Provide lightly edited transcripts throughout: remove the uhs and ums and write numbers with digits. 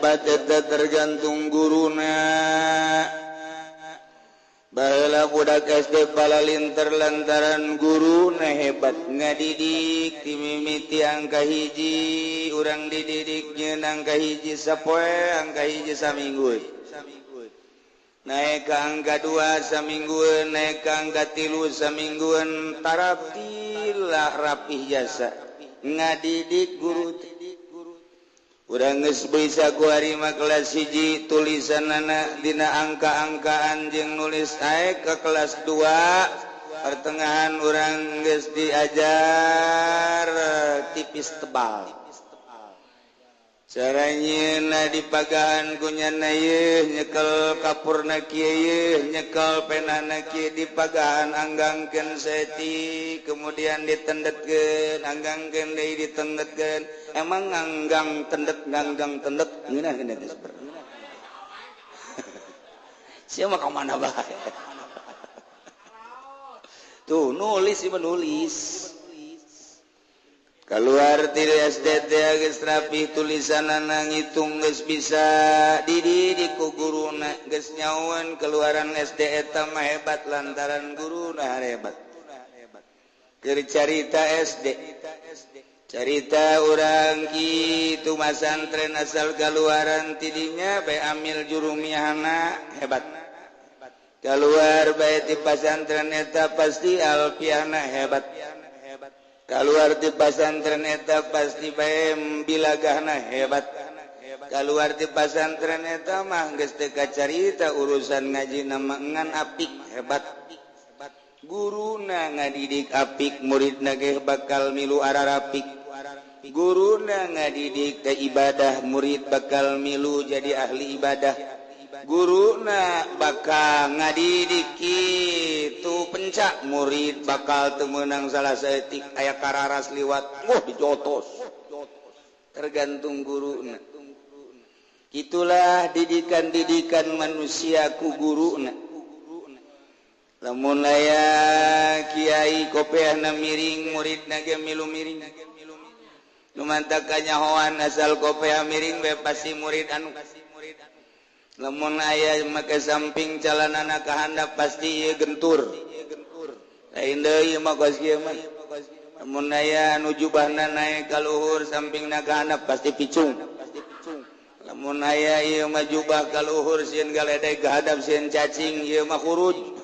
Hebat eta tergantung guruna. Baheula budak SD palalinter lantaran guruna hebat ngadidik timimiti angka hiji, urang dididik nyeun angka hiji sapoe, angka hiji saminggu, naik ke angka 2 saminggueun, naik ke angka 3 saminggueun, taratilah rapih jasa ngadidik guru. Urang geus bisa kuari mah kelas 1 tulisanana dina angka-angkaan jeung nulis, naik ke kelas 2 pertengahan urang geus diajar tipis tebal. Cara nyieunna dipagahan ku nyana yeuh, nyekel kapurna kieu yeuh, nyekel penana kieu, dipagahan anggangkeun saeutik, kemudian ditendetkeun, anggangkeun deui, ditendetkeun. Emang nganggang tendet, nganggang tendet ngeunah teh sebenarnya. Sia mah ka mana bae tuh nulis sih, menulis keluar ti SD teh geus rapi tulisanana, ngitung geus bisa, dididik ku guruna geus nyahoan keluaran SD eta mah hebat lantaran guruna hebat. Keur carita SD, carita urang kitu masantren, asal keluaran tidinya bae amil jurumiyahna hebat, keluar bae ti pasantren eta pasti alfiahna hebat, keluar di pasantren eta pasti bae bilagahna hebat, keluar di pasantren eta mah geus teu kacarita urusan ngaji nama ngan apik hebat. Guruna ngadidik apik, muridna ge bakal milu ararapik. Guruna ngadidik ke ibadah, murid bakal milu jadi ahli ibadah. Guruna bakal ngadidik kitu pencak, murid bakal teu meunang salah saeutik, aya kararas liwat wah dijotos, tergantung guruna. Itulah didikan-didikan manusia ku guruna. Lamun aya kiai kopeahna miring, muridna ge milu miring. Nu mantak kanyahoan asal kopeah miring bae pasti murid anu. Lamun aya make samping calanana ka handap pasti ieu gentur. Lain deui mah kos kieu mah. Lamun aya nu jubahna naek ka luhur, sampingna ka handap pasti picung. Lamun aya ieu mah jubah ka luhur sieun galedeg ka handap sieun cacing, ieu mah khuruj.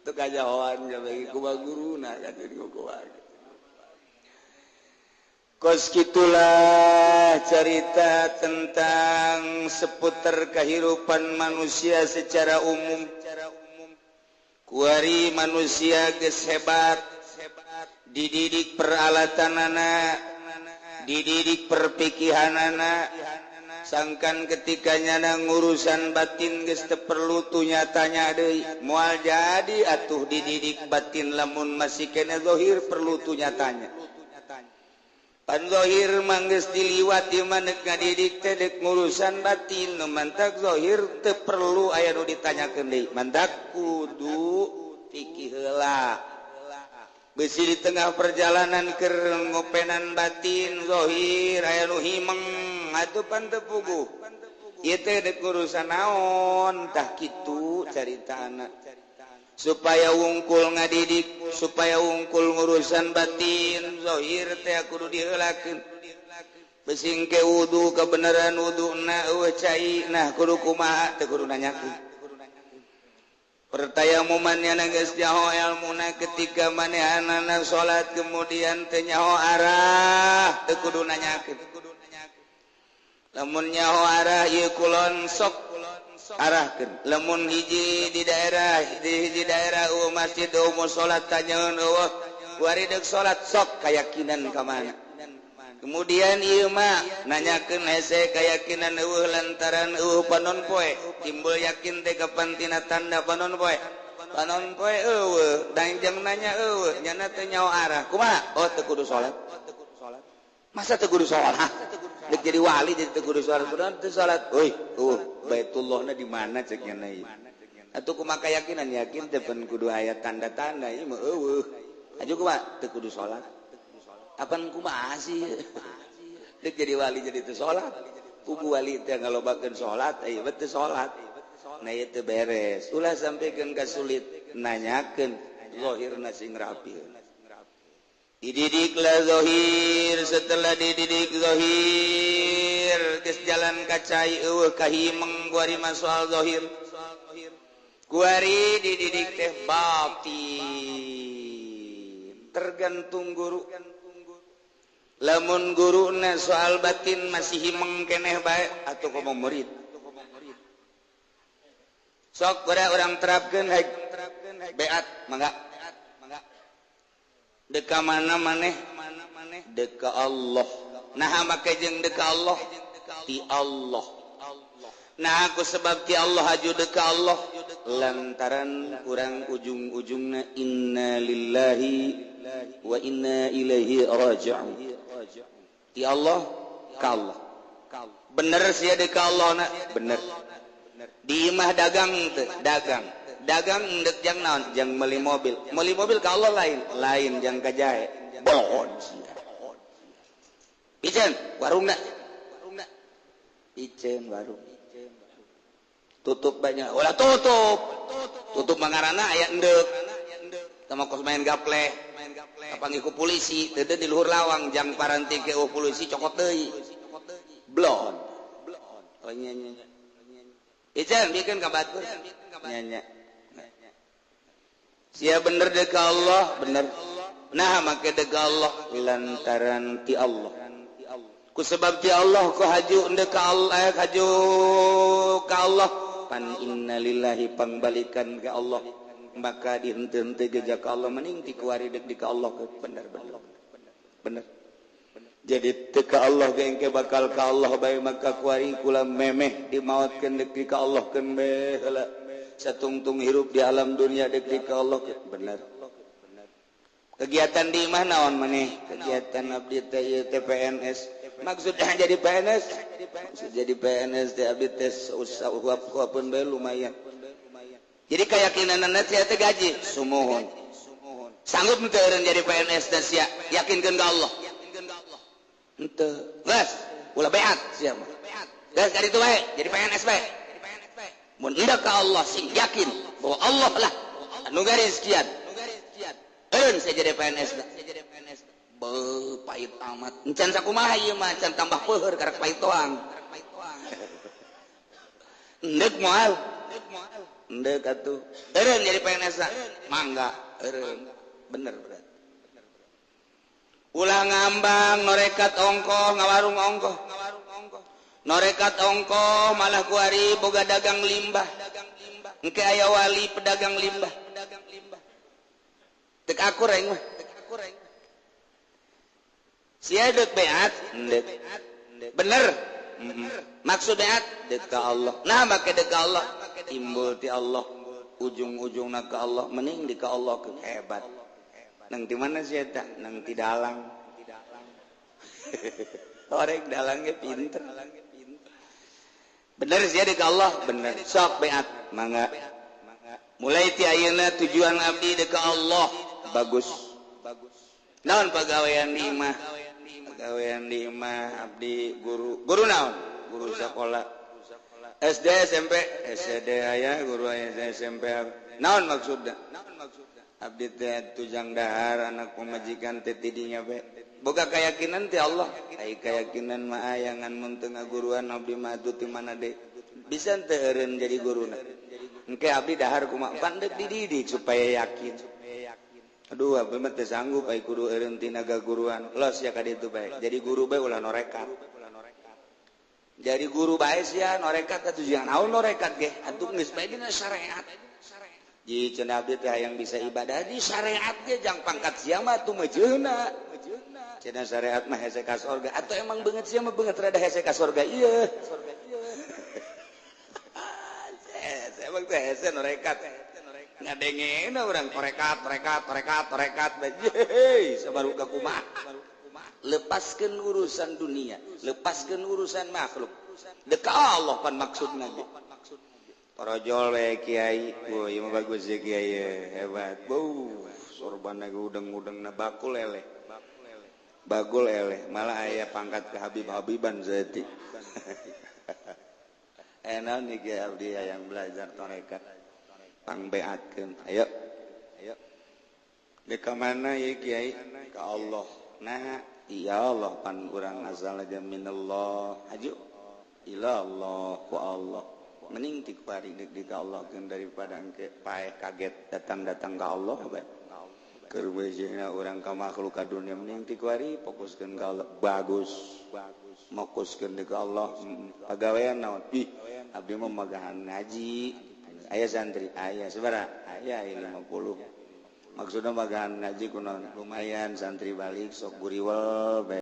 Teu kajahoan bagi kumaha guruna kan kumaha. Kos gitulah cerita tentang seputar kehidupan manusia secara umum. Kuari manusia geus hebat, dididik peralatanana, dididik perpikihanana, sangkan ketika nyana ngurusan batin geus teu perlu tu nyatanya deui, moal jadi atuh dididik batin lamun masih kena zahir perlu tu nyatanya. Pan zahir mah geus diliwat ieu mah deuk ngadidik teh deuk ngurusan batin, nu mantak zahir teu perlu aya nu ditanyakeun deui, mantak kudu pikir heula. Besi di tengah perjalanan keur ngopenan batin zahir aya nu himeng atuh pan teu puguh ieu teh deuk urusan naon. Tah kitu caritana supaya wungkul ngadidik, supaya wungkul ngurusan batin, zahir teh kudu diheulakeun. Besing ke wudu kebenaran wuduna eueuh cai, nah kudu kumaha teh kudu nanyakeun. Pertayamuman nya geus nyaho elmuna, ketika manehanana salat kemudian teu nyaho arah teu kudu nanyakeun. Lamun nyaho arah ieu kulon sok arahkeun. Lamun hiji di daerah, di hiji daerah eueuh masjid, eueuh musala, tanyaeun eueuh kuari deuk salat, sok kayakinan ka mana. Kemudian ieu mah nanyakeun hese kayakinan eueuh lantaran eueuh panon poe, timbul yakin teh kapan tina tanda panon poe. Panon poe eueuh dan jang nanya eueuh nyana teu nyaho arah kumaha, oh teu kudu salat. Masa teu kudu salat? Dek jadi wali jadi teu kudu salat, kudu teu salat. Euy, eueuh Baitullahna di mana cek nya ieu? Atuh kumaha keyakinan, yakin teh pan kudu aya tanda-tanda, ieu mah eueuh. Aju kumaha teu kudu salat? Apan kumaha sih? Dek jadi wali jadi teu salat. Kubu wali teh ngalobakeun salat, aya teu salat. Nah ieu teu beres. Ulah sampaikan ka sulit nanyakeun zahirna sing rapi. Dididiklah zahir, setelah dididik zahir geus jalan kacai eueuh kahimeng kuari mah soal zahir. Kuari dididik teh batin. Tergantung guru. Lamun guruna soal batin masih himeng keneh bae atuh komo murid. Sok ora urang terapkeun haik beat mangga. Deka mana maneh? Deka Allah. Nah make jeung deka Allah ti Allah. Nah aku sebab ti Allah haju deka Allah lantaran kurang ujung-ujungna inna lillahi wa inna ilaihi raji'un. Ti Allah ka Allah. Bener sia deka Allah na? Bener. Di imah dagang teu? Dagang. Dagang endek jang naon? Jang meuli mobil. Meuli mobil ka Allah lain, lain jang ka jahe. Bolon sia. Iceun warungna. Iceun warung. Tutup banyak. Ulah tutup. Tutup mangarana aya endek. Tama kos main gaple. Kapanggih ku polisi, teu di luhur lawang jang paranti ke polisi cokot deui. Blon. Oh nya nya. Iceun bikeun ka batur. Nya nya. Sia bener deka Allah, bener. Nah make deka Allah lantaran ti Allah. Ku sebab ti Allah ku haju deka Allah, haju ka Allah. Pan innalillahi pangbalikan ka Allah. Maka dihenteu-henteu geja ka Allah mending ti kuari deuk di ka Allah bener bener. Bener. Jadi teu ka Allah ge engke bakal ka Allah bae maka kuari kula memeh dimaotkeun deuk di ka Allah keun bae heula. Satungtung hirup di alam dunia deuk di ka Allah bener. Kegiatan di imah naon maneh? Kegiatan abdi teh ieu teh PNS. Maksudnya jadi PNS? Maksud jadi PNS teh abdi teh usaha-usaha bae lumayan. Jadi keyakinanna sia teh gaji sumuhun. Sanggup henteu eureun jadi PNS teh sia? Yakinkeun ka Allah. Henteu. Geus, ulah beat sia mah. Geus kaditu bae, jadi PNS bae. Mun hendak ka Allah sing yakin bahwa Allah lah anu garis sekian. Eureun saya jadi PNS da. Beuh pahit amat. Encan sakumaha ieu mah encan tambah peuheur karek pahit doang. Endek moal. Endek atuh. Eureun jadi PNS da. Mangga eureun. Bener berarti. Ulah ngambang norekat ongkoh ngawarung ongkoh. Norekat ongkoh malah kuari boga dagang limbah. Engke aya wali pedagang limbah. Tek akur aing mah. Sia deuk beat, endek. Bener. Maksud beat deuk ka Allah. Nah make deuk ka Allah, timbul ti Allah, ujung-ujungna ka Allah, mending di ka Allah ke hebat. Nang di mana sia eta? Nang ti dalang. Orek dalangnya pinter. Bener sia deuk ka Allah, bener. Sok beat, mangga. Mulai ti ayeuna tujuan abdi deuk ka Allah, bagus. Naon pagawean di imah? Pagawean di imah abdi guru. Guru naon? Guru sekolah. SD, SMP, SD aya, guru aya SMP. Naon maksudna? Abdi teh tujang dahar anak pamajikan teh tidinya bae. Boga keyakinan ti Allah. Ai keyakinan mah aya ngan mun teu ngaguruan abdi mah atuh ti mana deui. Bisa teu eureun jadi guruna. Engke abdi dahar kumaha? Pan deuk dididik supaya yakin. Aduh, abdi mah teu sanggup ai kudu eureun tina gaguruan. Los ya ka ditu bae. Jadi guru bae ulah norekat. Jadi guru bae sia norekat atuh jangan naon norekat ge. Atuh geus bae dina syariat. Ji cenah abdi teh hayang bisa ibadah di syariat ge jang pangkat sia mah atuh mejeuna. Cenah syariat mah hese ka sorga. Atuh emang beungeut sia mah beungeut rada hese ka sorga ieu. Emang teh hese norekat. Ngadengena urang torekat, torekat, torekat, torekat. Hei, sabaru ka kumaha. Lepaskeun urusan dunia, lepaskeun urusan makhluk. Deka Allah pan maksudna ge. Torojol we kiai. Wah, ieu mah bagus ya kiai, hebat. Beuh, sorbanna ge udeng-udengna bakul lele. Bagul eleh, malah aya pangkat ke Habib-habiban saeutik. Enak nih Kiai, abdi yang belajar tarekat pangbeatkeun. Ayo. Ayo. Di mana ya, Kiai? Ke Allah. Nah, iya Allah pan urang asal aja minallah. Aju ila Allah ku Allah. Mending ti kuari deuk di ka Allah daripada engke paeh kaget datang-datang ka Allah bae. Keur urang ka makhluk ka dunia, mending ti kuari fokuskeun ka Allah. Bagus. Fokuskeun ka Allah. Pagawean naon? Ih, abdi mah magahan ngaji. Aya santri, aya sabaraha? Aya 50. Maksudnya magahan ngaji kunaon? Lumayan santri balik sok guriwel bae.